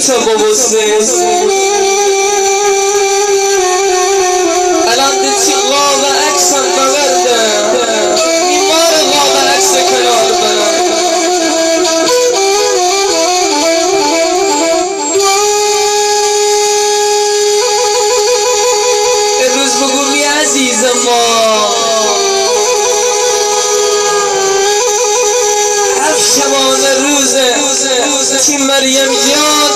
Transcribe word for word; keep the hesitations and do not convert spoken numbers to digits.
تو ببوسته. الان ده چی قاب عکسم بأورده، می مار قاب عکس کنار بنه. امروز بگو می عزیز ما، هفت شبانه روزه، چی مریم جان،